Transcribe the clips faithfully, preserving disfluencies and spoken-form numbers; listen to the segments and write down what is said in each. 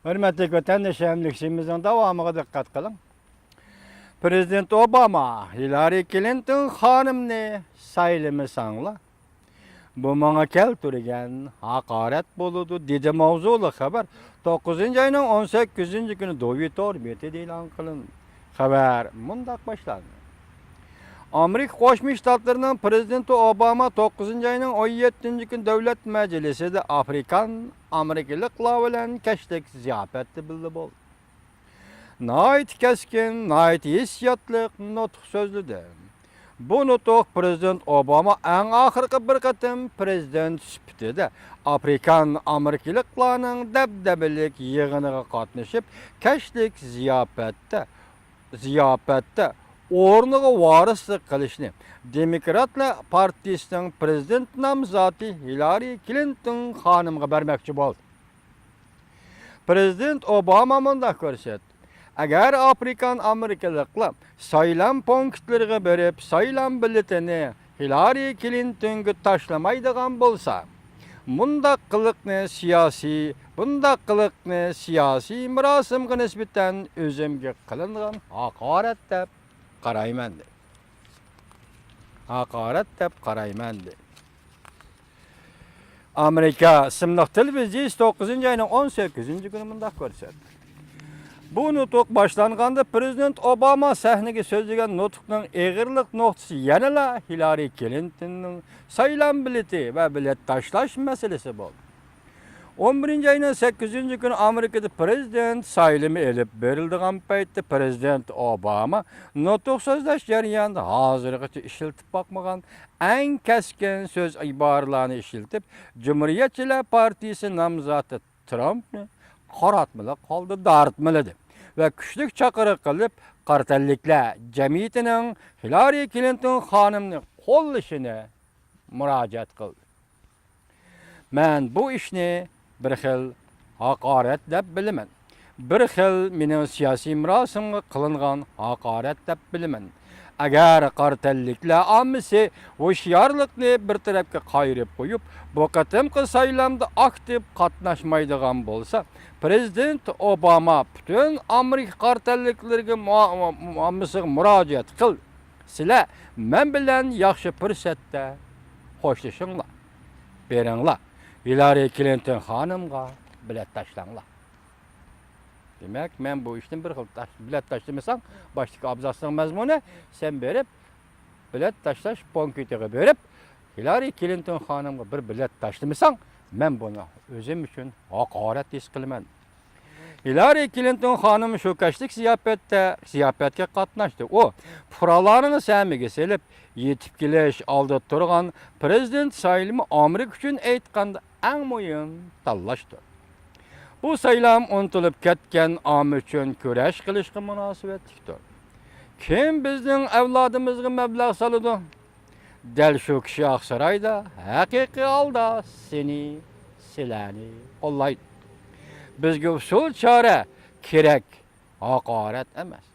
ھۆرمەتلىك ۋەتەندىشىم، لېكسىيىمىزنىڭ داۋامىغا دىققەت قىلىڭ. پىرېزىدېنت ئوباما، ھىلارى كلىنتون خانىمنى سايلىمىساڭلار، بۇ ماڭا كەلتۈرگەن ھاقارەت بولىدۇ، دېدى ماۋزۇلۇق خەۋەر توققۇزىنچى ئاينىڭ ئون سەككىزىنچى كۈنى دوۋيتور مېتىدا ئېلان قىلىندى. خەۋەر مۇنداق باشلاندى. ئامېرىكا قوشما شتاتلىرىنىڭ پىرېزىدېنتى ئوباما توققۇزىنچى ئاينىڭ ئون يەتتىنچى كۈنى دۆلەت مەجلىسىدە ئافرىكان ئامېرىكىلىقلار بىلەن كەچلىك زىياپەتتە بىللە بولدى. ناھايىتى كەسكىن، ناھايىتى ھېسسىياتلىق نۇتۇق سۆزلىدى. بۇ نۇتۇق پىرېزىدېنت ئوباما ئەڭ ئاخىرقى بىر قېتىم پىرېزىدېنت سۈپىتىدە ئافرىكان ئامېرىكىلىقلارنىڭ دەبدەبىلىك يىغىنىغا قاتنىشىپ، كەچلىك زىياپەتتە زىياپەتتە ئورنىغا ۋارىسلىق قىلىشنى دېموكراتلار پارتىيىسىنىڭ پىرېزىدېنت نامزاتى ھىلارى كلىنتون خانىمغا بەرمەكچى بولدى. پىرېزىدېنت ئوباما مۇنداق كۆرسەتتى: ئەگەر ئافرىكان ئامېرىكىلىقلار سايلام پونكىتلىرىغا بېرىپ، سايلام بېلىتىنى ھىلارى كلىنتونغا تاشلىمايدىغان بولسا، مۇنداق قىلىقنى سىياسىي، بۇنداق قىلىقنى سىياسىي مۇراسىمغا نىسبەتەن ئۆزۈمگە قىلىنغان ھاقارەت دەپ قارايمەن، دېدى. ھاقارەت دەپ قارايمەن، دېدى. ئامېرىكا ئىسىملىق تېلېۋىزىيىسى توققۇزىنچى ئاينىڭ ئون سەككىزىنچى كۈنى مۇنداق كۆرسەتتى. بۇ نۇتۇق باشلانغاندا پىرېزىدېنت ئوباما سەھنىگە سۆزلىگەن نۇتۇقنىڭ ئېغىرلىق نۇقتىسى يەنىلا ھىلارى كلىنتوننىڭ سايلام بېلىتى ۋە بېلەت تاشلاش مەسىلىسى بولدى. ئون بىرىنچى ئاينىڭ سەككىزىنچى كۈنى ئامېرىكىدا پىرېزىدېنت سايلىمى ئېلىپ بېرىلىدىغان پەيتتە پىرېزىدېنت ئوباما نۇتۇق سۆزلەش جەريانىدا ھازىرغىچە ئىشلىتىپ باقمىغان ئەڭ كەسكىن سۆز ئىبارىلەرنى ئىشلىتىپ، جۇمھۇرىيەتچىلەر پارتىيىسى نامزاتى ترامپنى قاراتمىلىق ھالدا دارتمىلىدى ۋە كۈچلۈك چاقىرىق قىلىپ، قارا تەنلىكلەر جەمئىيىتىنىڭ ھىلارى كلىنتون خانىمنى قوللىشىنى مۇراجىئەت قىلدى. مەن بۇ ئىشنى بىر خىل ھاقارەت دەپ بىلىمەن. بىر خىل مېنىڭ سىياسىي مىراسىمغا قىلىنغان ھاقارەت دەپ بىلىمەن. ئەگەر قارا تەنلىكلەر ئاممىسى ھوشيارلىقنى بىر تەرەپكە قايرىپ قويۇپ، بۇ قېتىمقى سايلامدا ئاكتىپ قاتناشمايدىغان بولسا، پىرېزىدېنت ئوباما پۈتۈن ئامېرىكا قارا تەنلىكلىرىگە مۇ-، مۇ-، ئاممىسىغا مۇراجىئەت قىل. سىلەر مەن بىلەن ياخشى پۇرسەتتە خوشلىشىڭلار. بېرىڭلار، ھىلارى كلىنتون خانىمغا بېلەت تاشلاڭلار. دېمەك، مەن بۇ ئىشتىن بىر خىل تاش-، بېلەت تاشلىمىساڭ، باشتىكى ئابزاسنىڭ مەزمۇنى، سەن بېرىپ، بېلەت تاشلاش پونكىتىغا بېرىپ، ھىلارى كلىنتون خانىمغا بىر بېلەت تاشلىمىساڭ، مەن بۇنى ئۆزۈم ئۈچۈن ھاقارەت ھېس قىلىمەن. ھىلارى كلىنتون خانىم شۇ كەچلىك زىياپەتتە، زىياپەتكە قاتناشتى. ئۇ پۇقرالارنىڭ سەمىگە سېلىپ، يېتىپ كېلىش ئالدىدا تۇرغان پىرېزىدېنت سايلىمى ئامېرىكا ئۈچۈن ئېيتقاندا ئەڭ مۇھىم تاللاشتۇر. بۇ سايلام ئۇنتۇلۇپ كەتكەن ئامما ئۈچۈن كۈرەش قىلىشقا مۇناسىۋەتلىكتۇر. كىم بىزنىڭ ئەۋلادىمىزغا مەبلەغ سالىدۇ؟ دەل شۇ كىشى ئاقسارايدا ھەقىقىي ھالدا سېنى، سىلەرنى قوللايدۇ. بىزگە ئۇسۇل چارە كېرەك، ھاقارەت ئەمەس.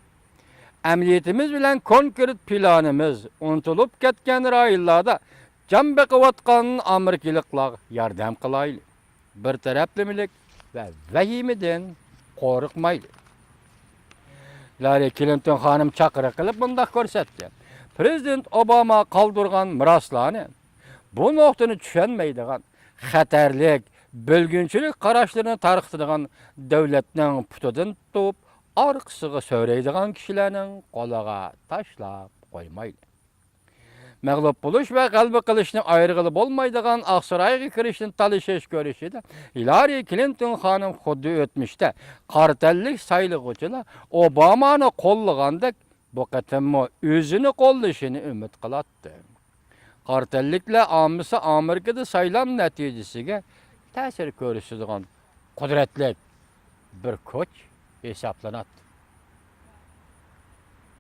ئەمەلىيىتىمىز بىلەن كونكرېت پىلانىمىز ئۇنتۇلۇپ كەتكەن رايونلاردا جان بېقىۋاتقان ئامېرىكىلىقلارغا ياردەم قىلايلى. بىر تەرەپلىمىلىك ۋە ۋەھىمىدىن قورقمايلى. ھىلارى كلىنتون خانىم چاقىرىق قىلىپ مۇنداق كۆرسەتتى: پىرېزىدېنت ئوباما قالدۇرغان مىراسلارنى، بۇ نۇقتىنى چۈشەنمەيدىغان، خەتەرلىك، بۆلگۈنچىلىك قاراشلىرىنى تارقىتىدىغان دۆلەتنىڭ پۇتىدىن تۇتۇپ، ئارقىسىغا سۆرەيدىغان كىشىلەرنىڭ قولىغا تاشلاپ قويمايلى. مەغلۇپ بولۇش ۋە غەلىبە قىلىشنى ئايرىغىلى بولمايدىغان ئاقسارايغا كىرىشنى تالىشىش كۈرىشىدە ھىلارى كلىنتون خانىم خۇددى ئۆتمۈشتە قارا تەنلىك سايلىغۇچىلار ئوبامانى قوللىغاندەك، بۇ قېتىممۇ ئۆزىنى قوللىشىنى ئۈمىد قىلاتتى. قارا تەنلىكلەر ئاممىسى ئامېرىكىدا سايلام نەتىجىسىگە تەسىر كۆرسىتىدىغان قۇدرەتلىك بىر كۈچ ھېسابلىناتتى.